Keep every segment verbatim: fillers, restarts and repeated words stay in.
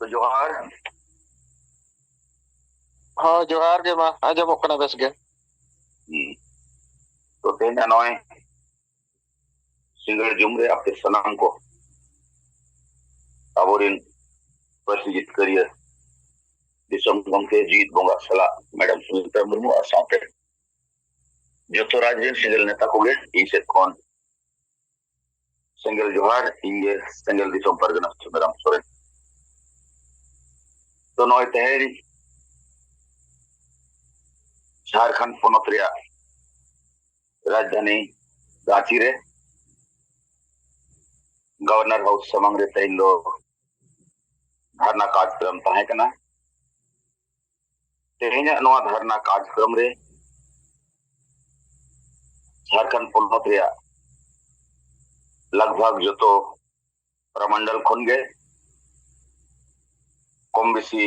ᱛᱚ, ᱡᱚᱦᱟᱨ᱾ ᱦᱚᱸ, ᱡᱚᱦᱟᱨ ᱜᱮ᱾ ᱢᱟ, ᱟᱸᱡᱚᱢᱚᱜ ᱠᱟᱱᱟ ᱵᱮᱥ ᱜᱮ᱾ ᱦᱩᱸ᱾ ᱛᱚ, ᱛᱮᱦᱮᱧᱟᱜ ᱱᱚᱜᱼᱚᱭ ᱥᱤᱸᱜᱟᱹᱲ ᱡᱩᱢ ᱨᱮ ᱟᱯᱮ ᱥᱟᱱᱟᱢ ᱠᱚ, ᱟᱵᱚᱨᱮᱱ ᱯᱟᱹᱨᱥᱤ ᱡᱤᱛᱠᱟᱹᱨᱤᱭᱟᱹ ᱫᱤᱥᱚᱢ ᱜᱚᱢᱠᱮ ᱡᱤᱣᱤᱫ ᱵᱚᱸᱜᱟ ᱥᱟᱞᱟᱜ ᱢᱮᱰᱟᱢ ᱥᱩᱱᱤᱛᱟ ᱢᱩᱨᱢᱩ ᱟᱨ ᱥᱟᱶᱛᱮ ᱡᱚᱛᱚ ᱨᱟᱡᱽ ᱨᱮᱱ ᱥᱮᱸᱜᱮᱞ ᱱᱮᱛᱟ ᱠᱚᱜᱮ ᱤᱧ ᱥᱮᱫ ᱠᱷᱚᱱ ᱥᱮᱸᱜᱮᱞ ᱡᱚᱦᱟᱨ᱾ ᱤᱧ ᱜᱮ ᱥᱮᱸᱜᱮᱞ ᱫᱤᱥᱚᱢ ᱯᱟᱨᱜᱟᱱᱟ ᱥᱩᱱᱟᱨᱟᱢ ᱥᱚᱨᱮᱱ᱾ ᱛᱚ, ᱱᱚᱜᱼᱚᱭ ᱛᱮᱦᱮᱧ ᱡᱷᱟᱲᱠᱷᱚᱸᱰ ᱯᱚᱱᱚᱛ ᱨᱮᱭᱟᱜ ᱨᱟᱡᱽᱫᱷᱟᱱᱤ ᱨᱟᱸᱪᱤ ᱨᱮ ᱜᱚᱵᱷᱚᱨᱱᱚᱨ ᱦᱟᱣᱩᱥ ᱥᱟᱢᱟᱝ ᱨᱮ ᱛᱮᱦᱮᱧ ᱫᱚ ᱫᱷᱟᱨᱱᱟ ᱠᱟᱨᱡᱚᱠᱨᱚᱢ ᱛᱟᱦᱮᱸ ᱠᱟᱱᱟ᱾ ᱛᱮᱦᱮᱧᱟᱜ ᱱᱚᱣᱟ ᱫᱷᱟᱨᱱᱟ ᱠᱟᱨᱡᱚᱠᱨᱚᱢ ᱨᱮ ᱡᱷᱟᱲᱠᱷᱚᱸᱰ ᱯᱚᱱᱚᱛ ᱨᱮᱭᱟᱜ ᱞᱟᱜᱽᱵᱷᱟᱜᱽ ᱡᱚᱛᱚ ᱯᱨᱟᱢᱚᱱᱰᱚᱞ ᱠᱷᱚᱱ ᱜᱮ ᱠᱚᱢ ᱵᱮᱥᱤ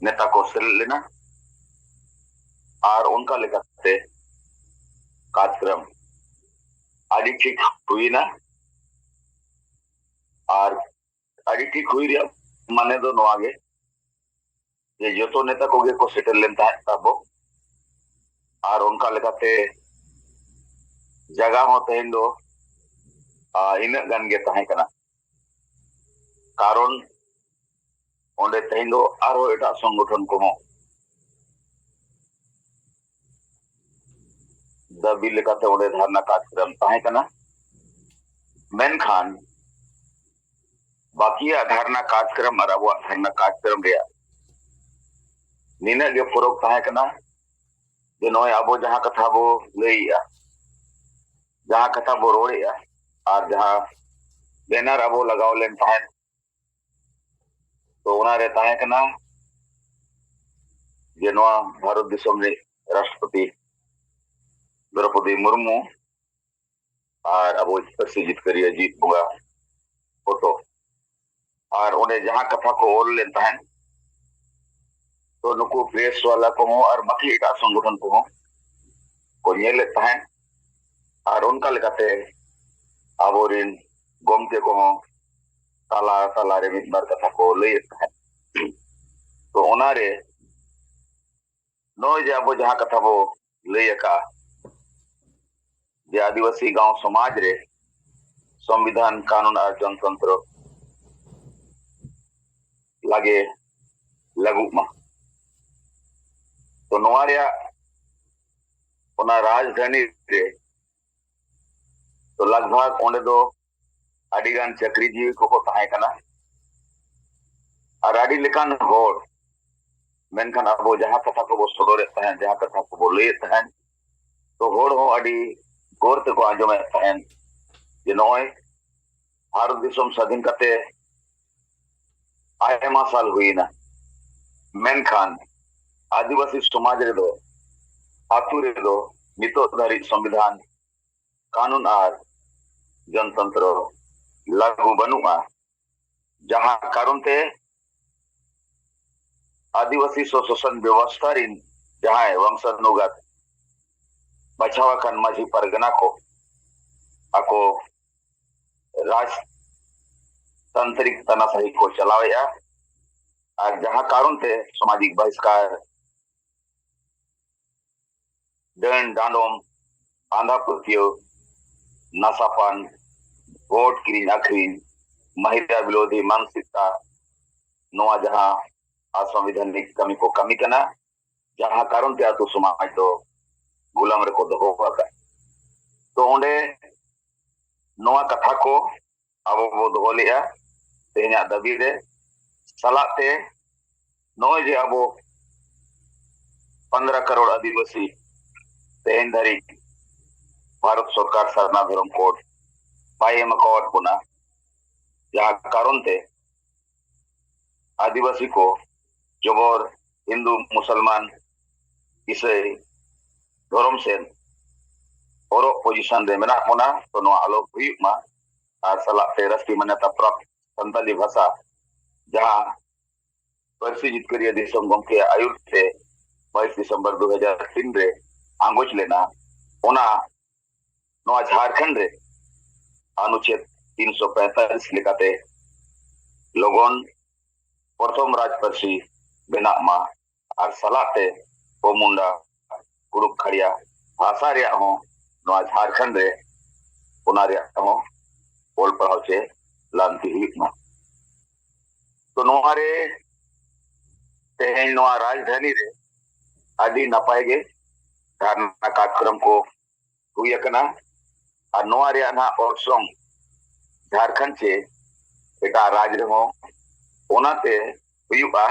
ᱱᱮᱛᱟ ᱠᱚ ᱥᱮᱞᱮᱫ ᱞᱮᱱᱟ᱾ ᱟᱨ ᱚᱱᱠᱟ ᱞᱮᱠᱟᱛᱮ ᱠᱟᱨᱡᱚᱠᱨᱚᱢ ᱟᱹᱰᱤ ᱴᱷᱤᱠ ᱦᱩᱭᱮᱱᱟ᱾ ᱟᱨ ᱟᱹᱰᱤ ᱴᱷᱤᱠ ᱦᱩᱭ ᱨᱮᱭᱟᱜ ᱢᱟᱱᱮ ᱫᱚ ᱱᱚᱣᱟ ᱜᱮ, ᱡᱮ ᱡᱚᱛᱚ ᱱᱮᱛᱟ ᱠᱚᱜᱮ ᱠᱚ ᱥᱮᱴᱮᱨ ᱞᱮᱱ ᱛᱟᱦᱮᱸᱫ ᱛᱟᱵᱚ᱾ ᱟᱨ ᱚᱱᱠᱟ ᱞᱮᱠᱟᱛᱮ ᱡᱟᱭᱜᱟ ᱦᱚᱸ ᱛᱮᱦᱮᱧ ᱫᱚ, ᱟ, ᱤᱱᱟᱹᱜ ᱜᱟᱱ ᱜᱮ ᱛᱟᱦᱮᱸ ᱠᱟᱱᱟ᱾ ᱠᱟᱨᱚᱱ ᱚᱸᱰᱮ ᱛᱮᱦᱮᱧ ᱫᱚ ᱟᱨᱦᱚᱸ ᱮᱴᱟᱜ ᱥᱚᱝᱜᱚᱴᱷᱚᱱ ᱠᱚᱦᱚᱸ ᱫᱟᱹᱵᱤ ᱞᱮᱠᱟᱛᱮ ᱚᱸᱰᱮ ᱫᱷᱟᱨᱱᱟ ᱠᱟᱨᱡᱚᱠᱨᱚᱢ ᱛᱟᱦᱮᱸ ᱠᱟᱱᱟ᱾ ᱢᱮᱱᱠᱷᱟᱱ ᱵᱟᱹᱠᱤᱭᱟᱜ ᱫᱷᱟᱨᱱᱟ ᱠᱟᱨᱡᱚᱠᱨᱚᱢ ᱟᱨ ᱟᱵᱚᱣᱟᱜ ᱫᱷᱟᱨᱱᱟ ᱠᱟᱨᱡᱚᱠᱨᱚᱢ ᱨᱮᱭᱟᱜ ᱱᱤᱱᱟᱹᱜ ᱜᱮ ᱯᱷᱚᱨᱚᱠ ᱛᱟᱦᱮᱸ ᱠᱟᱱᱟ, ᱡᱮ ᱱᱚᱜᱼᱚᱭ ᱟᱵᱚ ᱡᱟᱦᱟᱸ ᱠᱟᱛᱷᱟ ᱵᱚ ᱞᱟᱹᱭᱮᱜᱼᱟ, ᱡᱟᱦᱟᱸ ᱠᱟᱛᱷᱟ ᱵᱚ ᱨᱚᱲᱮᱜᱼᱟ, ᱟᱨ ᱡᱟᱦᱟᱸ ᱵᱮᱱᱟᱨ ᱟᱵᱚ ᱞᱟᱜᱟᱣ ᱞᱮᱱ ᱛᱟᱦᱮᱸᱫ, ᱛᱚ ᱚᱱᱟᱨᱮ ᱛᱟᱦᱮᱸ ᱠᱟᱱᱟ ᱡᱮ ᱱᱚᱣᱟ ᱵᱷᱟᱨᱚᱛ ᱫᱤᱥᱚᱢ ᱨᱤᱱᱤᱡ ᱨᱟᱥᱴᱨᱚᱯᱚᱛᱤ ᱫᱨᱚᱯᱚᱫᱤ ᱢᱩᱨᱢᱩ ᱟᱨ ᱟᱵᱚ ᱯᱟᱹᱨᱥᱤ ᱡᱤᱛᱠᱟᱹᱨᱤᱭᱟᱹ ᱡᱤᱛ ᱵᱚᱸᱜᱟ ᱯᱷᱳᱴᱳ, ᱟᱨ ᱚᱸᱰᱮ ᱡᱟᱦᱟᱸ ᱠᱟᱛᱷᱟ ᱠᱚ ᱚᱞ ᱞᱮᱱ ᱛᱟᱦᱮᱸᱫ, ᱛᱚ ᱱᱩᱠᱩ ᱯᱨᱮᱥ ᱣᱟᱞᱟ ᱠᱚᱦᱚᱸ ᱟᱨ ᱵᱟᱹᱠᱤ ᱮᱴᱟᱜ ᱥᱚᱝᱜᱚᱴᱷᱚᱱ ᱠᱚᱦᱚᱸ ᱠᱚ ᱧᱮᱞᱮᱫ ᱛᱟᱦᱮᱸᱫ᱾ ᱟᱨ ᱚᱱᱠᱟ ᱞᱮᱠᱟᱛᱮ ᱟᱵᱚᱨᱮᱱ ᱜᱚᱢᱠᱮ ᱠᱚᱦᱚᱸ ᱛᱟᱞᱟ ᱛᱟᱞᱟᱨᱮ ᱢᱤᱫ ᱵᱟᱨ ᱠᱟᱛᱷᱟ ᱠᱚ ᱞᱟᱹᱭᱮᱫ ᱛᱟᱦᱮᱸᱫ᱾ ᱛᱚ ᱚᱱᱟᱨᱮ ᱱᱚᱜᱼᱚᱭ ᱡᱮ ᱟᱵᱚ ᱡᱟᱦᱟᱸ ᱠᱟᱛᱷᱟ ᱵᱚ ᱞᱟᱹᱭ ᱟᱠᱟᱫᱼᱟ ᱡᱮ ᱟᱹᱫᱤᱵᱟᱹᱥᱤ ᱜᱟᱶ ᱥᱚᱢᱟᱡᱽ ᱨᱮ ᱥᱚᱝᱵᱤᱫᱷᱟᱱ, ᱠᱟᱹᱱᱩᱱ ᱟᱨ ᱡᱚᱱᱛᱚᱱᱛᱨᱚ ᱞᱟᱜᱮ ᱞᱟᱹᱜᱩᱜ ᱢᱟ᱾ ᱛᱚ ᱱᱚᱣᱟ ᱨᱮᱭᱟᱜ ᱚᱱᱟ ᱨᱟᱡᱽᱫᱷᱟᱱᱤ ᱨᱮ ᱛᱚ ᱞᱟᱜᱽᱵᱷᱟᱜᱽ ᱚᱸᱰᱮ ᱫᱚ ᱟᱹᱰᱤᱜᱟᱱ ᱪᱟᱹᱠᱨᱤᱡᱤᱵᱤ ᱠᱚᱠᱚ ᱛᱟᱦᱮᱸ ᱠᱟᱱᱟ ᱟᱨ ᱟᱹᱰᱤ ᱞᱮᱠᱟᱱ ᱦᱚᱲ᱾ ᱢᱮᱱᱠᱷᱟᱱ ᱟᱵᱚ ᱡᱟᱦᱟᱸ ᱠᱟᱛᱷᱟ ᱠᱚᱵᱚ ᱥᱚᱫᱚᱨᱮᱫ ᱛᱟᱦᱮᱸᱫ, ᱡᱟᱦᱟᱸ ᱠᱟᱛᱷᱟ ᱠᱚᱵᱚ ᱞᱟᱹᱭᱮᱫ ᱛᱟᱦᱮᱸᱫ, ᱛᱚ ᱦᱚᱲ ᱦᱚᱸ ᱟᱹᱰᱤ ᱜᱚᱨ ᱛᱮᱠᱚ ᱟᱸᱡᱚᱢᱮᱫ ᱛᱟᱦᱮᱸᱫ ᱡᱮ ᱱᱚᱜᱼᱚᱭ ᱵᱷᱟᱨᱚᱛ ᱫᱤᱥᱚᱢ ᱥᱟᱹᱫᱷᱤᱱ ᱠᱟᱛᱮ ᱟᱭᱢᱟ ᱥᱟᱞ ᱦᱩᱭᱮᱱᱟ, ᱢᱮᱱᱠᱷᱟᱱ ᱟᱹᱫᱤᱵᱟᱹᱥᱤ ᱥᱚᱢᱟᱡᱽ ᱨᱮᱫᱚ, ᱟᱹᱛᱩ ᱨᱮᱫᱚ ᱱᱤᱛᱚᱜ ᱫᱷᱟᱹᱨᱤᱡ ᱥᱚᱝᱵᱤᱫᱷᱟᱱ, ᱠᱟᱹᱱᱩᱱ ᱟᱨ ᱡᱚᱱᱛᱚᱱᱛᱨᱚ ᱞᱟᱹᱜᱩ ᱵᱟᱹᱱᱩᱜᱼᱟ, ᱡᱟᱦᱟᱸ ᱠᱟᱨᱚᱱ ᱛᱮ ᱟᱹᱫᱤᱵᱟᱹᱥᱤ ᱥᱚᱥᱚᱥᱚᱱ ᱵᱮᱵᱚᱥᱛᱷᱟ ᱨᱤᱱ ᱡᱟᱦᱟᱸᱭ ᱵᱚᱝᱥᱟᱱᱩᱜᱟᱛ ᱵᱟᱪᱷᱟᱣ ᱟᱠᱟᱱ ᱢᱟᱹᱡᱷᱤ ᱯᱟᱨᱜᱟᱱᱟ ᱠᱚ ᱟᱠᱚ ᱨᱟᱡᱽᱛᱟᱱᱛᱨᱤᱠ ᱛᱟᱱᱟᱥᱟᱦᱤ ᱠᱚ ᱪᱟᱞᱟᱣᱮᱫᱼᱟ, ᱟᱨ ᱡᱟᱦᱟᱸ ᱠᱟᱨᱚᱱ ᱛᱮ ᱥᱟᱢᱟᱡᱤᱠ ᱵᱟᱦᱤᱥᱠᱟᱨ, ᱰᱟᱹᱱ ᱰᱟᱸᱰᱚᱢ, ᱟᱸᱫᱷᱟ ᱯᱟᱹᱛᱭᱟᱹᱣ, ᱱᱟᱥᱟᱯᱟᱱ, ᱵᱷᱳᱴ ᱠᱤᱨᱤᱧ ᱟᱹᱠᱷᱨᱤᱧ, ᱢᱟᱦᱤᱨᱟ ᱵᱤᱨᱳᱫᱷᱤ ᱢᱟᱱᱥᱤᱠᱛᱟ, ᱱᱚᱣᱟ ᱡᱟᱦᱟᱸ ᱚᱥᱟᱝᱵᱤᱫᱷᱟᱱᱤᱠ ᱠᱟᱹᱢᱤ ᱠᱚ ᱠᱟᱹᱢᱤ ᱠᱟᱱᱟ, ᱡᱟᱦᱟᱸ ᱠᱟᱨᱚᱱ ᱛᱮ ᱟᱛᱳ ᱥᱚᱢᱟᱡᱽ ᱫᱚ ᱜᱩᱞᱟᱢ ᱨᱮᱠᱚ ᱫᱚᱦᱚ ᱟᱠᱟᱫ᱾ ᱛᱚ ᱚᱸᱰᱮ ᱱᱚᱣᱟ ᱠᱟᱛᱷᱟ ᱠᱚ ᱟᱵᱚ ᱵᱚ ᱫᱚᱦᱚ ᱞᱮᱫᱼᱟ ᱛᱮᱦᱮᱧᱟᱜ ᱫᱟᱹᱵᱤ ᱨᱮ, ᱥᱟᱞᱟᱜ ᱛᱮ ᱱᱚᱜᱼᱚᱭ ᱡᱮ ᱟᱵᱚ ᱯᱚᱱᱫᱽᱨᱚ ᱠᱟᱨᱳᱲ ᱟᱹᱫᱤᱵᱟᱹᱥᱤ ᱛᱮᱦᱮᱧ ᱫᱷᱟᱹᱨᱤᱡ ᱵᱷᱟᱨᱚᱛ ᱥᱚᱨᱠᱟᱨ ᱥᱟᱨᱱᱟ ᱫᱷᱚᱨᱚᱢ ᱠᱳᱰ ᱵᱟᱭ ᱮᱢ ᱟᱠᱟᱣᱟᱫ ᱵᱚᱱᱟ, ᱡᱟᱦᱟᱸ ᱠᱟᱨᱚᱱ ᱛᱮ ᱟᱹᱫᱤᱵᱟᱹᱥᱤ ᱠᱚ ᱡᱚᱵᱚᱨ ᱦᱤᱱᱫᱩ, ᱢᱩᱥᱚᱞᱢᱟᱱ, ᱤᱥᱟᱹᱭ ᱫᱷᱚᱨᱚᱢ ᱥᱮᱫ ᱦᱚᱨᱚᱜ ᱯᱚᱡᱤᱥᱚᱱ ᱨᱮ ᱢᱮᱱᱟᱜ ᱵᱚᱱᱟ᱾ ᱛᱚ ᱱᱚᱣᱟ ᱟᱞᱚ ᱦᱩᱭᱩᱜ ᱢᱟ, ᱟᱨ ᱥᱟᱞᱟᱜ ᱛᱮ ᱨᱟᱥᱴᱨᱤᱭᱚ ᱢᱟᱱᱱᱚᱛᱟ ᱯᱨᱟᱯᱛ ᱥᱟᱱᱛᱟᱞᱤ ᱵᱷᱟᱥᱟ, ᱡᱟᱦᱟᱸ ᱯᱟᱹᱨᱥᱤ ᱡᱤᱛᱠᱟᱹᱨᱤᱭᱟᱹ ᱫᱤᱥᱚᱢ ᱜᱚᱢᱠᱮᱭᱟᱜ ᱟᱹᱭᱩᱨ ᱛᱮ ᱵᱟᱭᱤᱥ ᱰᱤᱥᱮᱢᱵᱚᱨ ᱫᱩ ᱦᱟᱡᱟᱨ ᱛᱤᱱ ᱨᱮ ᱟᱸᱜᱚᱪ ᱞᱮᱱᱟ, ᱚᱱᱟ ᱱᱚᱣᱟ ᱡᱷᱟᱲᱠᱷᱚᱸᱰ ᱨᱮ ᱚᱱᱩᱪᱷᱮᱫ ᱛᱤᱱᱥᱚ ᱯᱮᱸᱛᱟᱞᱤᱥ ᱞᱮᱠᱟᱛᱮ ᱞᱚᱜᱚᱱ ᱯᱨᱚᱛᱷᱚᱢ ᱨᱟᱡᱽ ᱯᱟᱹᱨᱥᱤ ᱵᱮᱱᱟᱜ ᱢᱟ, ᱟᱨ ᱥᱟᱞᱟᱜ ᱛᱮ ᱠᱚ ᱢᱩᱱᱰᱟ, ᱠᱩᱲᱩᱠ ᱠᱷᱟᱲᱤᱭᱟ ᱵᱷᱟᱥᱟ ᱨᱮᱭᱟᱜ ᱦᱚᱸ ᱱᱚᱣᱟ ᱡᱷᱟᱲᱠᱷᱚᱸᱰ ᱨᱮ ᱚᱱᱟ ᱨᱮᱭᱟᱜ ᱦᱚᱸ ᱚᱞ ᱯᱟᱲᱦᱟᱣ ᱪᱮ ᱞᱟᱹᱱᱛᱤ ᱦᱩᱭᱩᱜ ᱢᱟ᱾ ᱛᱚ ᱱᱚᱣᱟ ᱨᱮ ᱛᱮᱦᱮᱧ ᱱᱚᱣᱟ ᱨᱟᱡᱽᱫᱷᱟᱱᱤ ᱨᱮ ᱟᱹᱰᱤ ᱱᱟᱯᱟᱭ ᱜᱮ ᱫᱷᱟᱨᱱᱟ ᱠᱟᱨᱡᱚᱠᱨᱚᱢ ᱠᱚ ᱦᱩᱭ ᱟᱠᱟᱱᱟ᱾ ᱟᱨ ᱱᱚᱣᱟ ᱨᱮᱭᱟᱜ ᱱᱟᱦᱟᱜ ᱚᱨᱥᱚᱝ ᱡᱷᱟᱲᱠᱷᱚᱸᱰ ᱪᱮ ᱮᱴᱟᱜ ᱨᱟᱡᱽ ᱨᱮᱦᱚᱸ ᱚᱱᱟᱛᱮ ᱦᱩᱭᱩᱜᱼᱟ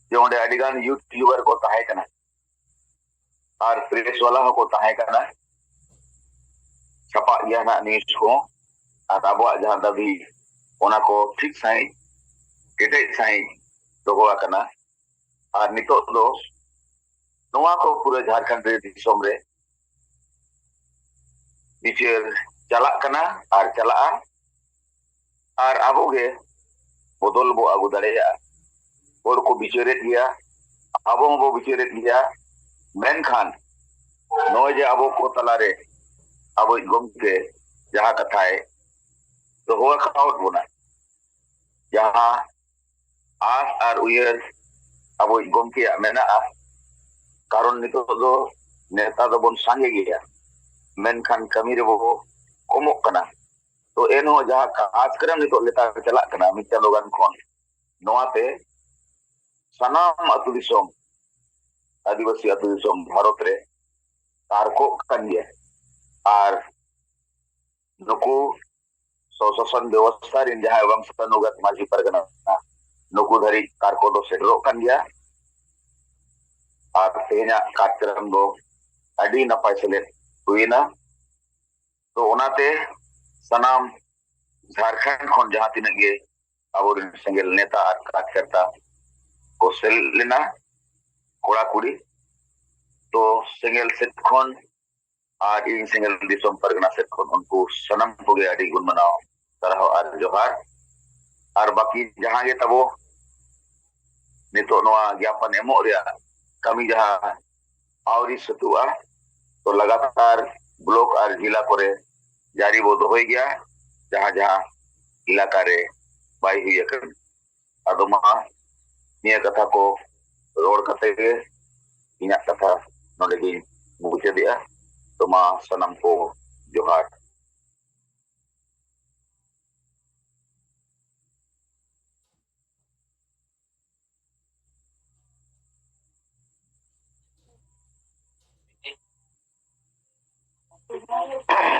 ᱡᱮ ᱚᱸᱰᱮ ᱟᱹᱰᱤᱜᱟᱱ ᱭᱩᱴᱩᱵᱟᱨ ᱠᱚ ᱛᱟᱦᱮᱸ ᱠᱟᱱᱟ ᱟᱨ ᱯᱨᱮᱥ ᱣᱟᱞᱟ ᱦᱚᱸᱠᱚ ᱛᱟᱦᱮᱸ ᱠᱟᱱᱟ᱾ ᱪᱷᱟᱯᱟᱜ ᱜᱮᱭᱟ ᱱᱟᱦᱟᱜ ᱱᱤᱭᱩᱡᱽ ᱠᱚᱦᱚᱸ᱾ ᱟᱨ ᱟᱵᱚᱣᱟᱜ ᱡᱟᱦᱟᱸ ᱫᱟᱹᱵᱤ, ᱚᱱᱟ ᱠᱚ ᱴᱷᱤᱠ ᱥᱟᱺᱦᱤᱡ, ᱠᱮᱴᱮᱡ ᱥᱟᱺᱦᱤᱡ ᱫᱚᱦᱚ ᱟᱠᱟᱱᱟ᱾ ᱟᱨ ᱱᱤᱛᱚᱜ ᱫᱚ ᱱᱚᱣᱟ ᱠᱚ ᱯᱩᱨᱟᱹ ᱡᱷᱟᱲᱠᱷᱚᱸᱰ ᱨᱮ, ᱫᱤᱥᱚᱢ ᱨᱮ ᱵᱤᱪᱟᱹᱨ ᱪᱟᱞᱟᱜ ᱠᱟᱱᱟ ᱟᱨ ᱪᱟᱞᱟᱜᱼᱟ᱾ ᱟᱨ ᱟᱵᱚ ᱜᱮ ᱵᱚᱫᱚᱞ ᱵᱚ ᱟᱹᱜᱩ ᱫᱟᱲᱮᱭᱟᱜᱼᱟ᱾ ᱦᱚᱲ ᱠᱚ ᱵᱤᱪᱟᱹᱨᱮᱫ ᱜᱮᱭᱟ, ᱟᱵᱚ ᱦᱚᱸᱵᱚ ᱵᱤᱪᱟᱹᱨᱮᱫ ᱜᱮᱭᱟ᱾ ᱢᱮᱱᱠᱷᱟᱱ ᱱᱚᱜᱼᱚᱭ ᱡᱮ ᱟᱵᱚ ᱠᱚ ᱛᱟᱞᱟᱨᱮ ᱟᱵᱚᱭᱤᱡ ᱜᱚᱢᱠᱮ ᱡᱟᱦᱟᱸ ᱠᱟᱛᱷᱟᱭ ᱫᱚᱦᱚ ᱟᱠᱟᱫ ᱵᱚᱱᱟ, ᱡᱟᱦᱟᱸ ᱟᱥ ᱟᱨ ᱩᱭᱦᱟᱹᱨ ᱟᱵᱚᱭᱤᱡ ᱜᱚᱢᱠᱮᱭᱟᱜ ᱢᱮᱱᱟᱜᱼᱟ, ᱠᱟᱨᱚᱱ ᱱᱤᱛᱚᱜ ᱫᱚ ᱱᱮᱛᱟ ᱫᱚᱵᱚᱱ ᱥᱟᱸᱜᱮ ᱜᱮᱭᱟ, ᱢᱮᱱᱠᱷᱟᱱ ᱠᱟᱹᱢᱤ ᱨᱮᱵᱚ ᱠᱚᱢᱚᱜ ᱠᱟᱱᱟ᱾ ᱛᱚ ᱮᱱᱦᱚᱸ ᱡᱟᱦᱟᱸ ᱠᱟᱨᱡᱚᱠᱨᱚᱢ ᱱᱤᱛᱚᱜ ᱞᱮᱛᱟᱲ ᱪᱟᱞᱟᱜ ᱠᱟᱱᱟ ᱢᱤᱫ ᱪᱟᱸᱫᱳ ᱜᱟᱱ ᱠᱷᱚᱱ, ᱱᱚᱣᱟᱛᱮ ᱥᱟᱱᱟᱢ ᱟᱹᱛᱩ ᱫᱤᱥᱚᱢ, ᱟᱹᱫᱤᱵᱟᱹᱥᱤ ᱟᱹᱛᱩ ᱫᱤᱥᱚᱢ ᱵᱷᱟᱨᱚᱛ ᱨᱮ ᱛᱟᱨᱠᱚᱜ ᱠᱟᱱ ᱜᱮᱭᱟ᱾ ᱟᱨ ᱱᱩᱠᱩ ᱥᱚᱥᱟᱥᱚᱱ ᱵᱮᱵᱚᱥᱛᱷᱟ ᱨᱮᱱ ᱡᱟᱦᱟᱸᱭ ᱵᱚᱝᱥᱟᱱᱩᱜᱚᱛ ᱢᱟᱹᱡᱷᱤ ᱯᱟᱨᱜᱟᱱᱟ, ᱱᱩᱠᱩ ᱫᱷᱟᱹᱨᱤᱡ ᱛᱟᱨᱠᱚ ᱫᱚ ᱥᱮᱴᱮᱨᱚᱜ ᱠᱟᱱ ᱜᱮᱭᱟ᱾ ᱟᱨ ᱛᱮᱦᱮᱧᱟᱜ ᱠᱟᱨᱡᱚᱠᱨᱚᱢ ᱫᱚ ᱟᱹᱰᱤ ᱱᱟᱯᱟᱭ ᱥᱮᱞᱮᱫ ᱦᱩᱭᱮᱱᱟ᱾ ᱛᱚ ᱚᱱᱟᱛᱮ ᱥᱟᱱᱟᱢ ᱡᱷᱟᱲᱠᱷᱚᱸᱰ ᱠᱷᱚᱱ ᱡᱟᱦᱟᱸ ᱛᱤᱱᱟᱹᱜ ᱜᱮ ᱟᱵᱚᱨᱮᱱ ᱥᱮᱸᱜᱮᱞ ᱱᱮᱛᱟ ᱟᱨ ᱠᱟᱨᱡᱚᱠᱚᱨᱛᱟ ᱠᱚ ᱥᱮᱞᱮᱫ ᱞᱮᱱᱟ, ᱠᱚᱲᱟ ᱠᱩᱲᱤ, ᱛᱚ ᱥᱮᱸᱜᱮᱞ ᱥᱮᱫ ᱠᱷᱚᱱ ᱟᱨ ᱤᱧ ᱥᱮᱸᱜᱮᱞ ᱫᱤᱥᱚᱢ ᱯᱟᱨᱜᱟᱱᱟ ᱥᱮᱫ ᱠᱷᱚᱱ ᱩᱱᱠᱩ ᱥᱟᱱᱟᱢ ᱠᱚᱜᱮ ᱟᱹᱰᱤ ᱜᱩᱱ ᱢᱟᱱᱟᱣ ᱥᱟᱨᱦᱟᱣ ᱟᱨ ᱡᱚᱦᱟᱨ᱾ ᱟᱨ ᱵᱟᱹᱠᱤ ᱡᱟᱦᱟᱸ ᱜᱮ ᱛᱟᱵᱚ ᱱᱤᱛᱚᱜ ᱱᱚᱣᱟ ᱜᱮᱭᱟᱯᱚᱱ ᱮᱢᱚᱜ ᱨᱮᱭᱟᱜ ᱠᱟᱹᱢᱤ ᱡᱟᱦᱟᱸ ᱟᱹᱣᱨᱤ ᱥᱟᱹᱛᱩᱜᱼᱟ, ᱛᱚ ᱞᱟᱜᱟᱛᱟᱨ ᱵᱞᱚᱠ ᱟᱨ ᱡᱮᱞᱟ ᱠᱚᱨᱮ ᱡᱟᱹᱨᱤ ᱵᱚ ᱫᱚᱦᱚᱭ ᱜᱮᱭᱟ᱾ ᱡᱟᱦᱟᱸ ᱡᱟᱦᱟᱸ ᱮᱞᱟᱠᱟ ᱨᱮ ᱵᱟᱭ ᱦᱩᱭ ᱟᱠᱟᱱᱟ᱾ ᱟᱫᱚ ᱢᱟ ᱱᱤᱭᱟᱹ ᱠᱟᱛᱷᱟ ᱠᱚ ᱨᱚᱲ ᱠᱟᱛᱮ ᱜᱮ ᱤᱧᱟᱹᱜ ᱠᱟᱛᱷᱟ ᱱᱚᱰᱮ ᱜᱤᱧ ᱢᱩᱪᱟᱹᱫᱮᱜᱼᱟ᱾ ᱛᱚ ᱢᱟ ᱥᱟᱱᱟᱢ ᱠᱚ ᱡᱚᱦᱟᱨ᱾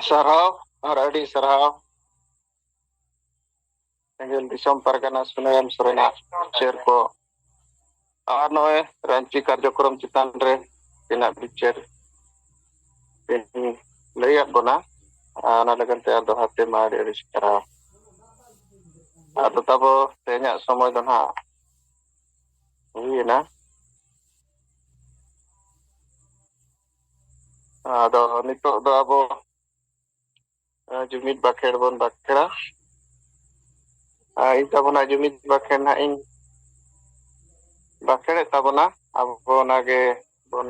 ᱥᱟᱨᱦᱟᱣ ᱟᱨ ᱟᱹᱰᱤ ᱥᱟᱨᱦᱟᱣ᱾ ᱥᱮᱸᱜᱮᱞ ᱫᱤᱥᱚᱢ ᱯᱟᱨᱜᱟᱱᱟ ᱥᱩᱱᱟᱹᱨᱟᱢ ᱥᱚᱨᱮᱱᱟᱜ ᱪᱤᱨ ᱠᱚ ᱟᱨ ᱱᱚᱜᱼᱚᱭ ᱨᱟᱺᱪᱤ ᱠᱟᱨᱡᱚᱠᱨᱚᱢ ᱪᱮᱛᱟᱱ ᱨᱮ ᱛᱤᱱᱟᱹᱜ ᱵᱤᱪᱟᱹᱨ ᱤᱧ ᱞᱟᱹᱭᱟᱫ ᱵᱚᱱᱟ᱾ ᱟᱨ ᱚᱱᱟ ᱞᱟᱹᱜᱤᱫ ᱛᱮ ᱟᱨ ᱫᱚᱦᱲᱟ ᱛᱮ ᱢᱟ ᱟᱹᱰᱤ ᱟᱹᱰᱤ ᱥᱟᱨᱦᱟᱣ᱾ ᱟᱫᱚ ᱛᱟᱵᱚ ᱛᱮᱦᱮᱧᱟᱜ ᱥᱚᱢᱚᱭ ᱫᱚ ᱱᱟᱦᱟᱜ ᱦᱩᱭᱮᱱᱟ᱾ ᱟᱫᱚ ᱱᱤᱛᱚᱜ ᱫᱚ ᱟᱵᱚ ᱟᱨ ᱡᱩᱢᱤᱫ ᱵᱟᱠᱷᱮᱲ ᱵᱚᱱ ᱵᱟᱠᱷᱮᱲᱟ᱾ ᱟᱨ ᱤᱧ ᱛᱟᱵᱚᱱᱟ ᱡᱩᱢᱤᱫ ᱵᱟᱠᱷᱮᱲ ᱱᱟᱦᱟᱜ ᱤᱧ ᱵᱟᱠᱷᱮᱲᱮᱫ ᱛᱟᱵᱚᱱᱟ, ᱟᱵᱚ ᱚᱱᱟᱜᱮ ᱵᱚᱱ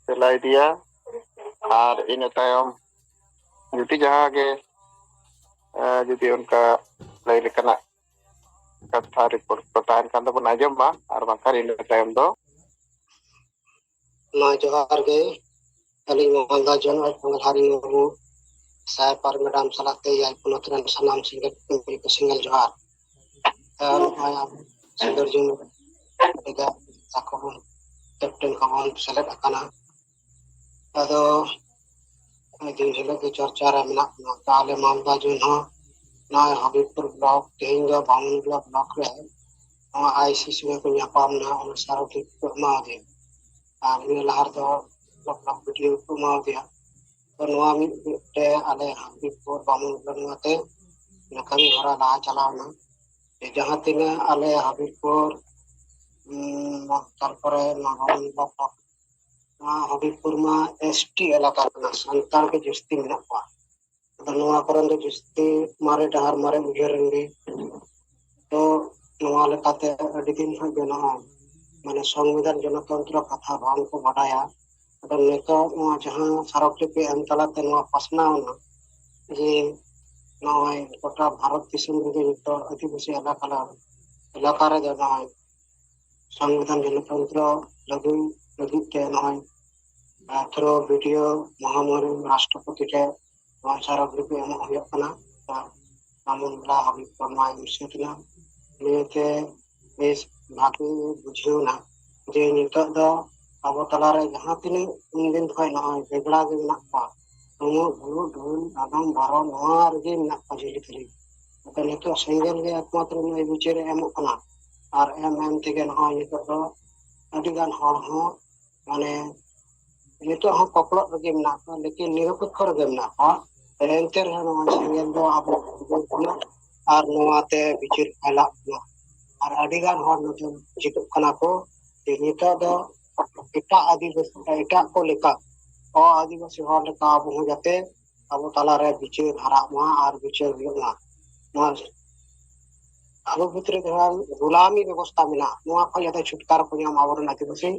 ᱛᱮᱞᱟ ᱤᱫᱤᱭᱟ᱾ ᱟᱨ ᱤᱱᱟᱹ ᱛᱟᱭᱚᱢ ᱡᱩᱫᱤ ᱡᱟᱦᱟᱸ ᱜᱮ, ᱟᱨ ᱡᱩᱫᱤ ᱚᱱᱠᱟ ᱞᱟᱹᱭ ᱞᱮᱠᱟᱱᱟᱜ ᱠᱟᱛᱷᱟ ᱨᱤᱯᱳᱨᱴ ᱠᱚ ᱛᱟᱦᱮᱱ ᱠᱷᱟᱱ ᱫᱚᱵᱚᱱ ᱟᱸᱡᱚᱢ ᱢᱟ, ᱟᱨ ᱵᱟᱝᱠᱷᱟᱱ ᱤᱱᱟᱹ ᱛᱟᱭᱚᱢ ᱫᱚ ᱢᱟ ᱡᱚᱦᱟᱨ ᱜᱮ᱾ ᱟᱹᱞᱤᱧ ᱢᱟᱞᱫᱟ ᱡᱚᱱ ᱟᱨ ᱯᱟᱝᱞᱟᱨᱤ ᱢᱩᱨᱢᱩ, ᱥᱟᱭᱯᱟᱨ ᱢᱮᱰᱟᱢ ᱥᱟᱞᱟᱜ ᱛᱮ ᱮᱭᱟᱭ ᱯᱚᱱᱚᱛ ᱨᱮᱱ ᱥᱟᱱᱟᱢ ᱥᱮᱸᱜᱮᱞ ᱠᱚ ᱥᱮᱸᱜᱮᱞ ᱡᱚᱦᱟᱨ᱾ ᱟᱨ ᱱᱚᱜᱼᱚᱭ ᱟᱵᱚ ᱥᱤᱸᱫᱩᱨ ᱡᱩᱢᱤ ᱨᱮ ᱟᱠᱚ ᱵᱚᱱ ᱠᱮᱯᱴᱮᱱ ᱠᱚᱵᱚᱱ ᱥᱮᱞᱮᱫ ᱟᱠᱟᱱᱟ᱾ ᱟᱫᱚ ᱫᱤᱱ ᱦᱤᱞᱳᱜ ᱜᱮ ᱪᱚᱨᱪᱟ ᱨᱮ ᱢᱮᱱᱟᱜ ᱵᱚᱱᱟ᱾ ᱛᱟᱦᱞᱮ ᱢᱟᱞᱫᱟ ᱡᱚᱱ ᱦᱚᱸ ᱱᱚᱜᱼᱚᱭ ᱦᱚᱵᱤᱵᱽᱯᱩᱨ ᱵᱞᱚᱠ, ᱛᱮᱦᱮᱧ ᱫᱚ ᱵᱟᱢᱩᱱᱜᱚᱲᱟ ᱵᱞᱚᱠ ᱨᱮ ᱱᱚᱣᱟ ᱟᱭᱥᱤᱥᱤ ᱥᱚᱸᱜᱮ ᱠᱚ ᱧᱟᱯᱟᱢ ᱮᱱᱟ, ᱚᱱᱟ ᱥᱟᱨᱚ ᱴᱷᱤᱠ ᱠᱚ ᱮᱢᱟᱣᱟᱫᱮᱭᱟ᱾ ᱟᱨ ᱱᱤᱭᱟᱹ ᱞᱟᱦᱟ ᱨᱮᱫᱚ ᱵᱞᱚᱠ ᱵᱞᱚᱠ ᱵᱤᱰᱤᱳ ᱠᱚ ᱮᱢᱟᱣᱟᱫᱮᱭᱟ᱾ ᱛᱚ ᱱᱚᱣᱟ ᱢᱤᱫ ᱢᱤᱫ ᱛᱮ ᱟᱞᱮ ᱦᱚᱵᱤᱵᱽᱯᱩᱨ ᱵᱟᱢᱩᱱᱜᱚᱲᱟ ᱱᱚᱣᱟᱛᱮ ᱚᱱᱟ ᱠᱟᱹᱢᱤ ᱦᱚᱨᱟ ᱞᱟᱦᱟ ᱪᱟᱞᱟᱣ ᱮᱱᱟ᱾ ᱡᱟᱦᱟᱸ ᱛᱤᱱᱟᱹᱜ ᱟᱞᱮ ᱦᱚᱵᱤᱵᱽᱯᱩᱨ, ᱩᱢ, ᱛᱟᱨᱯᱚᱨᱮ ᱱᱚᱣᱟ ᱵᱟᱢᱩᱱᱜᱚᱲᱟ ᱵᱞᱚᱠ, ᱱᱚᱣᱟ ᱦᱚᱵᱤᱵᱽᱯᱩᱨ ᱢᱟ ᱮᱥᱴᱤ ᱮᱞᱟᱠᱟ ᱠᱟᱱᱟ, ᱥᱟᱱᱛᱟᱲ ᱜᱮ ᱡᱟᱹᱥᱛᱤ ᱢᱮᱱᱟᱜ ᱠᱚᱣᱟ᱾ ᱟᱫᱚ ᱱᱚᱣᱟ ᱠᱚᱨᱮᱱ ᱫᱚ ᱡᱟᱹᱥᱛᱤ ᱢᱟᱨᱮ ᱰᱟᱦᱟᱨ, ᱢᱟᱨᱮ ᱩᱭᱦᱟᱹᱨ ᱨᱮᱱ ᱜᱮ᱾ ᱛᱚ ᱱᱚᱣᱟ ᱞᱮᱠᱟᱛᱮ ᱟᱹᱰᱤ ᱫᱤᱱ ᱠᱷᱚᱱ ᱜᱮ ᱱᱚᱜᱼᱚᱭ ᱢᱟᱱᱮ ᱥᱚᱝᱵᱤᱫᱷᱟᱱ ᱡᱚᱱᱚᱛᱚᱱᱛᱨᱚ ᱠᱟᱛᱷᱟ ᱵᱟᱝ ᱠᱚ ᱵᱟᱰᱟᱭᱟ᱾ ᱟᱫᱚ ᱱᱤᱛᱚᱜ ᱱᱚᱣᱟ ᱡᱟᱦᱟᱸ ᱥᱟᱨᱚᱠ ᱞᱤᱯᱤ ᱮᱢ ᱛᱟᱞᱟᱛᱮ ᱱᱚᱣᱟ ᱯᱟᱥᱱᱟᱣ ᱮᱱᱟ ᱡᱮ ᱱᱚᱜᱼᱚᱭ ᱜᱚᱴᱟ ᱵᱷᱟᱨᱚᱛ ᱫᱤᱥᱚᱢ ᱨᱮᱜᱮ ᱱᱤᱛᱚᱜ ᱟᱹᱫᱤᱵᱟᱹᱥᱤ ᱮᱞᱟᱠᱟ ᱮᱞᱟᱠᱟ ᱨᱮᱫᱚ ᱱᱚᱜᱼᱚᱭ ᱥᱚᱝᱵᱤᱫᱷᱟᱱ ᱜᱚᱱᱚᱛᱚᱱᱛᱨᱚ ᱞᱟᱹᱜᱩ ᱞᱟᱹᱜᱤᱫ ᱛᱮ ᱱᱚᱜᱼᱚᱭ ᱟᱴᱷᱨᱚ ᱵᱤᱰᱤᱭᱳ ᱢᱚᱦᱟᱢᱩᱦᱤᱱ ᱨᱟᱥᱴᱨᱚᱯᱚᱛᱤ ᱴᱷᱮᱱ ᱱᱚᱣᱟ ᱥᱟᱨᱚ ᱜᱨᱩᱯ ᱮᱢᱚᱜ ᱦᱩᱭᱩᱜ ᱠᱟᱱᱟ᱾ ᱟᱢᱚᱱ ᱵᱮᱲᱟ ᱦᱟᱹᱵᱤᱡ ᱯᱚᱨᱢᱟᱭ ᱢᱩᱪᱟᱹᱫ ᱮᱱᱟ᱾ ᱱᱤᱭᱟᱹᱛᱮ ᱵᱮᱥ ᱵᱷᱟᱜᱮ ᱵᱩᱡᱷᱟᱹᱣ ᱮᱱᱟ ᱡᱮ ᱱᱤᱛᱚᱜ ᱫᱚ ᱟᱵᱚ ᱛᱟᱞᱟᱨᱮ ᱡᱟᱦᱟᱸ ᱛᱤᱱᱟᱹᱜ ᱩᱱᱫᱤᱱ ᱠᱷᱚᱱ ᱱᱚᱜᱼᱚᱭ ᱵᱮᱜᱽᱲᱟ ᱜᱮ ᱢᱮᱱᱟᱜ ᱠᱚᱣᱟ, ᱩᱢᱩᱜ ᱵᱩᱲᱩ ᱰᱩᱞ ᱟᱫᱚᱢ ᱵᱟᱨᱚ ᱱᱚᱣᱟ ᱨᱮᱜᱮ ᱢᱮᱱᱟᱜ ᱠᱚᱣᱟ ᱡᱷᱟᱹᱞᱤ ᱛᱷᱟᱹᱞᱤ᱾ ᱟᱫᱚ ᱱᱤᱛᱚᱜ ᱥᱮᱸᱜᱮᱞ ᱜᱮ ᱮᱠᱢᱟᱛᱨᱚ ᱱᱩᱭ ᱵᱤᱪᱟᱹᱨᱮ ᱮᱢᱚᱜ ᱠᱟᱱᱟ᱾ ᱟᱨ ᱮᱢ ᱮᱢ ᱛᱮᱜᱮ ᱱᱚᱜᱼᱚᱭ ᱱᱤᱛᱚᱜ ᱫᱚ ᱟᱹᱰᱤ ᱜᱟᱱ ᱦᱚᱲ ᱦᱚᱸ ᱢᱟᱱᱮ ᱱᱤᱛᱚᱜ ᱦᱚᱸ ᱠᱚᱠᱞᱚᱜ ᱨᱮᱜᱮ ᱢᱮᱱᱟᱜ ᱠᱚᱣᱟ, ᱞᱮᱠᱤᱱ ᱱᱤᱨᱚᱯᱮᱠᱠᱷᱚ ᱨᱮᱜᱮ ᱢᱮᱱᱟᱜ ᱠᱚᱣᱟ᱾ ᱮᱱᱛᱮ ᱨᱮᱦᱚᱸ ᱱᱚᱣᱟ ᱥᱮᱸᱜᱮᱞ ᱫᱚ ᱟᱵᱚ ᱩᱫᱽᱜᱟᱹᱣ ᱠᱟᱱᱟ ᱟᱨ ᱱᱚᱣᱟᱛᱮ ᱵᱤᱪᱟᱹᱨ ᱯᱷᱟᱭᱞᱟᱜ ᱠᱟᱱᱟ᱾ ᱟᱨ ᱟᱹᱰᱤ ᱜᱟᱱ ᱦᱚᱲ ᱱᱚᱛᱮ ᱪᱮᱫᱚᱜ ᱠᱟᱱᱟ ᱠᱚ ᱡᱮ ᱱᱤᱛᱚᱜ ᱫᱚ ᱮᱴᱟᱜ ᱟᱹᱫᱤᱵᱟᱹᱥᱤ, ᱮᱴᱟᱜ ᱠᱚ ᱞᱮᱠᱟ, ᱚ ᱟᱹᱫᱤᱵᱟᱹᱥᱤ ᱦᱚᱲ ᱞᱮᱠᱟ ᱟᱵᱚ ᱦᱚᱸ ᱡᱟᱛᱮ ᱟᱵᱚ ᱛᱟᱞᱟᱨᱮ ᱵᱤᱪᱟᱹᱨ ᱦᱟᱨᱟᱜ ᱢᱟ ᱟᱨ ᱵᱤᱪᱟᱹᱨ ᱦᱩᱭᱩᱜ ᱢᱟ᱾ ᱱᱚᱣᱟ ᱟᱵᱚ ᱵᱷᱤᱛᱨᱤ ᱡᱟᱦᱟᱸ ᱜᱩᱞᱟᱢᱤ ᱵᱮᱵᱚᱥᱛᱷᱟ ᱢᱮᱱᱟᱜᱼᱟ, ᱱᱚᱣᱟ ᱠᱷᱚᱱ ᱡᱟᱛᱮ ᱪᱷᱩᱴᱠᱟᱨᱟ ᱠᱚ ᱧᱟᱢ ᱟᱵᱚᱨᱮᱱ ᱟᱹᱫᱤᱵᱟᱹᱥᱤ,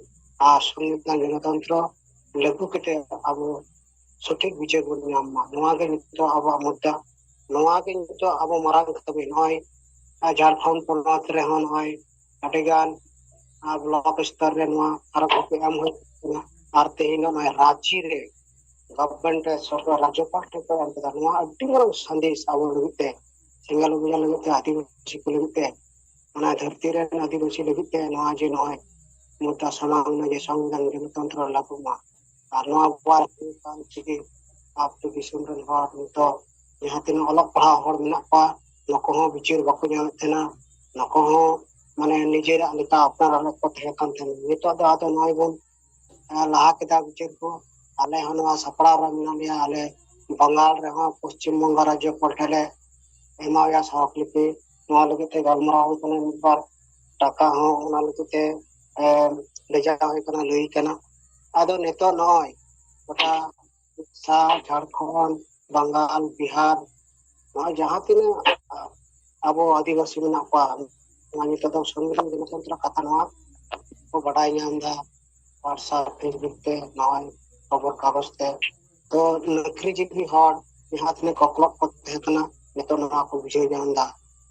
ᱟᱨ ᱥᱚᱝᱵᱤᱫᱷᱟᱱ ᱜᱚᱱᱚᱛᱚᱱᱛᱨᱚ ᱞᱟᱹᱜᱩ ᱠᱟᱛᱮ ᱟᱵᱚ ᱥᱚᱴᱷᱤᱠ ᱵᱤᱪᱟᱹᱨ ᱵᱚᱱ ᱧᱟᱢ ᱢᱟ᱾ ᱱᱚᱣᱟ ᱜᱮ ᱱᱤᱛᱚᱜ ᱟᱵᱚᱣᱟᱜ ᱢᱩᱫᱽᱫᱟ, ᱱᱚᱣᱟ ᱜᱮ ᱱᱤᱛᱚᱜ ᱟᱵᱚ ᱢᱟᱨᱟᱝ ᱠᱟᱹᱢᱤ᱾ ᱱᱚᱜᱼᱚᱭ ᱡᱷᱟᱲᱠᱷᱚᱸᱰ ᱯᱚᱱᱚᱛ ᱨᱮᱦᱚᱸ ᱱᱚᱜᱼᱚᱭ ᱟᱹᱰᱤᱜᱟᱱ ᱵᱞᱚᱠ ᱥᱛᱚᱨ ᱨᱮ ᱱᱚᱣᱟ ᱟᱨᱚ ᱠᱚᱯᱤ ᱮᱢ ᱦᱩᱭ ᱠᱟᱱᱟ᱾ ᱟᱨ ᱛᱮᱦᱮᱧ ᱱᱚᱜᱼᱚᱭ ᱨᱟᱸᱪᱤ ᱨᱮ ᱜᱚᱵᱷᱚᱨᱱᱢᱮᱱᱴ ᱨᱮ ᱥᱚᱨᱠᱟᱨ ᱨᱟᱡᱽᱡᱚᱯᱟᱞ ᱴᱷᱮᱱ ᱠᱚ ᱮᱢ ᱠᱮᱫᱟ᱾ ᱱᱚᱣᱟ ᱟᱹᱰᱤ ᱢᱟᱨᱟᱝ ᱥᱟᱸᱫᱮᱥ ᱟᱵᱚ ᱞᱟᱹᱜᱤᱫ ᱛᱮ, ᱥᱮᱸᱜᱮᱞ ᱚᱵᱷᱤᱡᱟᱱ ᱞᱟᱹᱜᱤᱫ ᱛᱮ, ᱟᱹᱫᱤᱵᱟᱹᱥᱤ ᱠᱚ ᱞᱟᱹᱜᱤᱫ ᱛᱮ, ᱚᱱᱟ ᱫᱷᱟᱹᱨᱛᱤ ᱨᱮᱱ ᱟᱹᱫᱤᱵᱟᱹᱥᱤ ᱞᱟᱹᱜᱤᱫ ᱛᱮ ᱱᱚᱣᱟ ᱡᱮ ᱱᱚᱜᱼᱚᱭ ᱢᱩᱫᱽᱫᱟ ᱥᱟᱢᱟᱝ ᱮᱱᱟ ᱡᱮ ᱥᱚᱝᱵᱤᱫᱷᱟᱱ ᱜᱚᱱᱚᱛᱚᱱᱛᱨᱚ ᱞᱟᱹᱜᱩᱜ ᱢᱟ᱾ ᱟᱨ ᱱᱚᱣᱟ ᱵᱟᱭ ᱦᱩᱭ ᱠᱟᱱ ᱪᱤᱠᱟᱹ ᱟᱵᱚ ᱫᱤᱥᱚᱢ ᱨᱮᱱ ᱦᱚᱲ ᱱᱤᱛᱚᱜ ᱡᱟᱦᱟᱸ ᱛᱤᱱᱟᱹᱜ ᱚᱞᱚᱜ ᱯᱟᱲᱦᱟᱣ ᱦᱚᱲ ᱢᱮᱱᱟᱜ ᱠᱚᱣᱟ, ᱱᱩᱠᱩ ᱦᱚᱸ ᱵᱤᱪᱟᱹᱨ ᱵᱟᱠᱚ ᱧᱟᱢᱮᱫ ᱛᱟᱦᱮᱱᱟ᱾ ᱱᱩᱠᱩ ᱦᱚᱸ ᱢᱟᱱᱮ ᱱᱤᱡᱮᱨᱟᱜ ᱞᱮᱠᱟ ᱟᱯᱱᱟᱨᱟᱜ ᱞᱮᱠᱟ ᱠᱚ ᱛᱟᱦᱮᱸ ᱠᱟᱱ ᱛᱟᱦᱮᱱᱟ᱾ ᱱᱤᱛᱚᱜ ᱫᱚ ᱟᱫᱚ ᱱᱚᱜᱼᱚᱭ ᱵᱚᱱ ᱞᱟᱦᱟ ᱠᱮᱫᱟ ᱵᱤᱪᱟᱹᱨ ᱠᱚ᱾ ᱟᱞᱮ ᱦᱚᱸ ᱱᱚᱣᱟ ᱥᱟᱯᱲᱟᱣ ᱨᱮ ᱢᱮᱱᱟᱜ ᱞᱮᱭᱟ᱾ ᱟᱞᱮ ᱵᱟᱝᱜᱟᱞ ᱨᱮᱦᱚᱸ ᱯᱚᱥᱪᱤᱢ ᱵᱚᱝᱜᱚ ᱨᱟᱡᱽᱡᱚ ᱯᱟᱞᱴᱟ ᱞᱮ ᱮᱢᱟᱣᱭᱟ ᱥᱢᱟᱨᱚᱠ ᱞᱤᱯᱤ᱾ ᱱᱚᱣᱟ ᱞᱟᱹᱜᱤᱫ ᱛᱮ ᱜᱟᱞᱢᱟᱨᱟᱣ ᱦᱩᱭ ᱠᱟᱱᱟ ᱢᱤᱫ ᱵᱟᱨ᱾ ᱴᱟᱠᱟ ᱦᱚᱸ ᱚᱱᱟ ᱞᱟᱹᱜᱤᱫ ᱛᱮ ᱮᱢ ᱵᱷᱮᱡᱟ ᱦᱩᱭ ᱠᱟᱱᱟ, ᱞᱟᱹᱭ ᱠᱟᱱᱟ᱾ ᱟᱫᱚ ᱱᱤᱛᱚᱜ ᱱᱚᱜᱼᱚᱭ ᱜᱚᱴᱟ ᱩᱲᱤᱥᱥᱟ, ᱡᱷᱟᱲᱠᱷᱚᱸᱰ, ᱵᱟᱝᱜᱟᱞ, ᱵᱤᱦᱟᱨ, ᱱᱚᱜᱼᱚᱭ ᱡᱟᱦᱟᱸ ᱛᱤᱱᱟᱹᱜ ᱟᱵᱚ ᱟᱹᱫᱤᱵᱟᱹᱥᱤ ᱢᱮᱱᱟᱜ ᱠᱚᱣᱟ, ᱱᱚᱣᱟ ᱱᱤᱛᱚᱜ ᱫᱚ ᱥᱚᱝᱵᱤᱫᱷᱟᱱ ᱜᱚᱱᱚᱛᱚᱱᱛᱨᱚ ᱠᱟᱛᱷᱟ ᱱᱚᱣᱟ ᱠᱚ ᱵᱟᱰᱟᱭ ᱧᱟᱢ ᱮᱫᱟ WhatsApp, Facebook ᱛᱮ, ᱱᱚᱜᱼᱚᱭ ᱠᱷᱚᱵᱚᱨ ᱠᱟᱜᱚᱡᱽ ᱛᱮ᱾ ᱛᱚ ᱱᱚᱠᱨᱤᱡᱤᱵᱤ ᱦᱚᱲ ᱡᱟᱦᱟᱸ ᱛᱤᱱᱟᱹᱜ ᱠᱚᱠᱞᱚᱜ ᱠᱚ ᱛᱟᱦᱮᱸ ᱠᱟᱱᱟ, ᱱᱤᱛᱚᱜ ᱱᱚᱣᱟ ᱠᱚ ᱵᱩᱡᱷᱟᱹᱣ ᱧᱟᱢ ᱮᱫᱟ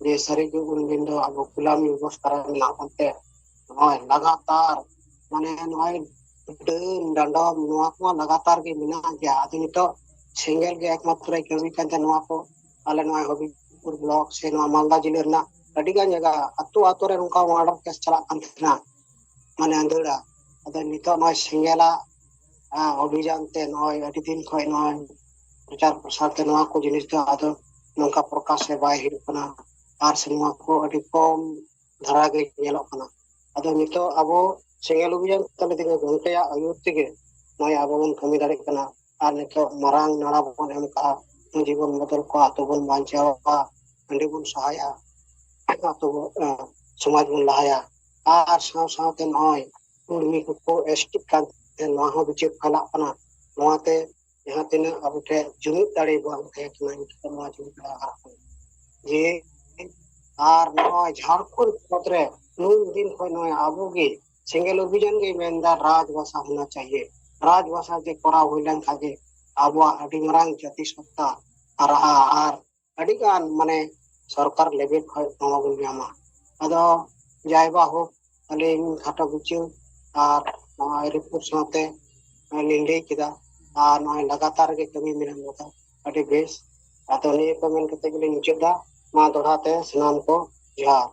ᱡᱮ ᱥᱟᱹᱨᱤᱜᱮ ᱩᱱᱫᱤᱱ ᱫᱚ ᱟᱵᱚ ᱜᱩᱞᱟᱢᱤ ᱵᱮᱵᱚᱥᱛᱷᱟ ᱨᱮ ᱢᱮᱱᱟᱜ ᱵᱚᱱ ᱛᱮ ᱱᱚᱜᱼᱚᱭ ᱞᱟᱜᱟᱛᱟᱨ, ᱢᱟᱱᱮ, ᱱᱚᱜᱼᱚᱭ ᱰᱟᱹᱱ ᱰᱟᱸᱰᱚᱢ ᱱᱚᱣᱟ ᱠᱚᱢᱟ ᱞᱟᱜᱟᱛᱟᱨ ᱜᱮ ᱢᱮᱱᱟᱜ ᱜᱮᱭᱟ᱾ ᱟᱫᱚ ᱱᱤᱛᱚᱜ ᱥᱮᱸᱜᱮᱞ ᱜᱮ ᱮᱠᱢᱟᱛᱨᱚᱭ ᱠᱟᱹᱢᱤ ᱠᱟᱱ ᱛᱟᱦᱮᱸ ᱱᱚᱣᱟ ᱠᱚ᱾ ᱟᱞᱮ ᱱᱚᱣᱟ ᱦᱚᱵᱤᱵᱯᱩᱨ ᱵᱞᱚᱠ ᱥᱮ ᱱᱚᱣᱟ ᱢᱟᱞᱫᱟ ᱡᱤᱞᱟᱹ ᱨᱮᱱᱟᱜ ᱟᱹᱰᱤ ᱜᱟᱱ ᱡᱟᱭᱜᱟ, ᱟᱛᱳ ᱟᱛᱳ ᱨᱮ ᱱᱚᱝᱠᱟ ᱢᱟᱨᱰᱟᱨ ᱠᱮᱥ ᱪᱟᱞᱟᱜ ᱠᱟᱱ ᱛᱟᱦᱮᱱᱟ, ᱢᱟᱱᱮ ᱟᱸᱫᱟᱹᱲᱟ᱾ ᱟᱫᱚ ᱱᱤᱛᱚᱜ ᱱᱚᱜᱼᱚᱭ ᱥᱮᱸᱜᱮᱞᱟᱜ, ᱟ, ᱚᱵᱷᱤᱡᱟᱱ ᱛᱮ ᱱᱚᱜᱼᱚᱭ ᱟᱹᱰᱤ ᱫᱤᱱ ᱠᱷᱚᱱ ᱱᱚᱜᱼᱚᱭ ᱯᱨᱚᱪᱟᱨ ᱯᱨᱚᱥᱟᱨ ᱛᱮ ᱱᱚᱣᱟ ᱠᱚ ᱡᱤᱱᱤᱥ ᱫᱚ ᱟᱫᱚ ᱱᱚᱝᱠᱟ ᱯᱨᱚᱠᱟᱥ ᱨᱮ ᱵᱟᱭ ᱦᱩᱭᱩᱜ ᱠᱟᱱᱟ, ᱟᱨ ᱥᱮ ᱱᱚᱣᱟ ᱠᱚ ᱟᱹᱰᱤ ᱠᱚᱢ ᱫᱷᱟᱨᱟ ᱜᱮ ᱧᱮᱞᱚᱜ ᱠᱟᱱᱟ᱾ ᱟᱫᱚ ᱱᱤᱛᱚᱜ ᱟᱵᱚ ᱥᱮᱸᱜᱮᱞ ᱚᱵᱷᱤᱡᱟᱱ ᱛᱟᱞᱮ ᱛᱮᱜᱮ ᱜᱚᱢᱠᱮᱭᱟᱜ ᱟᱹᱭᱩᱨ ᱛᱮᱜᱮ ᱱᱚᱜᱼᱚᱭ ᱟᱵᱚ ᱵᱚᱱ ᱠᱟᱹᱢᱤ ᱫᱟᱲᱮᱭᱟᱜ ᱠᱟᱱᱟ᱾ ᱟᱨ ᱱᱤᱛᱚᱜ ᱢᱟᱨᱟᱝ ᱱᱟᱲᱟ ᱵᱚᱱ ᱮᱢ ᱠᱟᱜᱼᱟ, ᱡᱤᱵᱚᱱ ᱵᱚᱫᱚᱞ ᱠᱚᱣᱟ, ᱟᱛᱳ ᱵᱚᱱ ᱵᱟᱧᱪᱟᱣᱟ, ᱦᱟᱺᱰᱤ ᱵᱚᱱ ᱥᱟᱦᱟᱭᱟ, ᱟᱛᱳ ᱵᱚ-, ᱮ, ᱥᱚᱢᱟᱡᱽ ᱵᱚᱱ ᱞᱟᱦᱟᱭᱟ᱾ ᱟᱨ ᱥᱟᱶ ᱥᱟᱶᱛᱮ ᱱᱚᱜᱼᱚᱭ ᱩᱨᱢᱤ ᱠᱚᱠᱚ ᱮᱥᱴᱤᱜ ᱠᱟᱱ ᱛᱮ ᱱᱚᱣᱟ ᱦᱚᱸ ᱵᱤᱪᱟᱹᱨ ᱯᱷᱮᱞᱟᱜ ᱠᱟᱱᱟ᱾ ᱱᱚᱣᱟᱛᱮ ᱡᱟᱦᱟᱸ ᱛᱤᱱᱟᱹᱜ ᱟᱵᱚ ᱴᱷᱮᱱ ᱡᱩᱢᱤᱫ ᱫᱟᱲᱮ ᱵᱟᱝ ᱛᱟᱦᱮᱸ ᱠᱟᱱᱟ, ᱱᱤᱛᱚᱜ ᱱᱚᱣᱟ ᱡᱩᱢᱤᱫ ᱫᱟᱲᱮ ᱦᱟᱨᱟᱜ ᱠᱟᱱᱟ᱾ ᱡᱮ ᱟᱨ ᱱᱚᱣᱟ ᱡᱷᱟᱲᱠᱷᱚᱸᱰ ᱯᱚᱱᱚᱛ ᱨᱮ ᱱᱩᱱ ᱫᱤᱱ ᱠᱷᱚᱱ ᱱᱚᱣᱟ ᱟᱵᱚ ᱜᱮ ᱥᱮᱸᱜᱮᱞ ᱚᱵᱷᱤᱡᱟᱱ ᱜᱮ ᱢᱮᱱᱫᱟ ᱨᱟᱡᱽ ᱵᱷᱟᱥᱟ ᱦᱳᱱᱟ ᱪᱟᱦᱤᱭᱮ᱾ ᱨᱟᱡᱽ ᱵᱷᱟᱥᱟ ᱡᱮ ᱠᱚᱨᱟᱣ ᱦᱩᱭ ᱞᱮᱱᱠᱷᱟᱱ ᱜᱮ ᱟᱵᱚᱣᱟᱜ ᱟᱹᱰᱤ ᱢᱟᱨᱟᱝ ᱡᱟᱹᱛᱤ ᱥᱚᱛᱛᱟ ᱦᱟᱨᱟᱜᱼᱟ ᱟᱨ ᱟᱹᱰᱤ ᱜᱟᱱ, ᱢᱟᱱᱮ, ᱥᱚᱨᱠᱟᱨ ᱞᱮᱵᱮᱞ ᱠᱷᱚᱱ ᱱᱚᱣᱟ ᱵᱚᱱ ᱧᱟᱢᱟ᱾ ᱟᱫᱚ ᱡᱟᱭ ᱵᱟ ᱦᱳᱠ, ᱟᱹᱞᱤᱧ ᱠᱷᱟᱴᱚ ᱵᱤᱪᱟᱹᱨ ᱟᱨ ᱱᱚᱣᱟ ᱨᱤᱯᱳᱨᱴ ᱥᱟᱶᱛᱮ ᱞᱤᱧ ᱞᱟᱹᱭ ᱠᱮᱫᱟ᱾ ᱟᱨ ᱱᱚᱜᱼᱚᱭ ᱞᱟᱜᱟᱛᱟᱨ ᱜᱮ ᱠᱟᱹᱢᱤ ᱢᱮᱱᱟᱜ ᱠᱟᱫᱟ᱾ ᱟᱹᱰᱤ ᱵᱮᱥ᱾ ᱟᱫᱚ ᱱᱤᱭᱟᱹ ᱠᱚ ᱢᱮᱱ ᱠᱟᱛᱮ ᱜᱮᱞᱤᱧ ᱢᱩᱪᱟᱹᱫ ᱫᱟ᱾ ᱢᱟ ᱫᱚᱦᱲᱟ ᱛᱮ ᱥᱟᱱᱟᱢ ᱠᱚ ᱡᱚᱦᱟᱨ᱾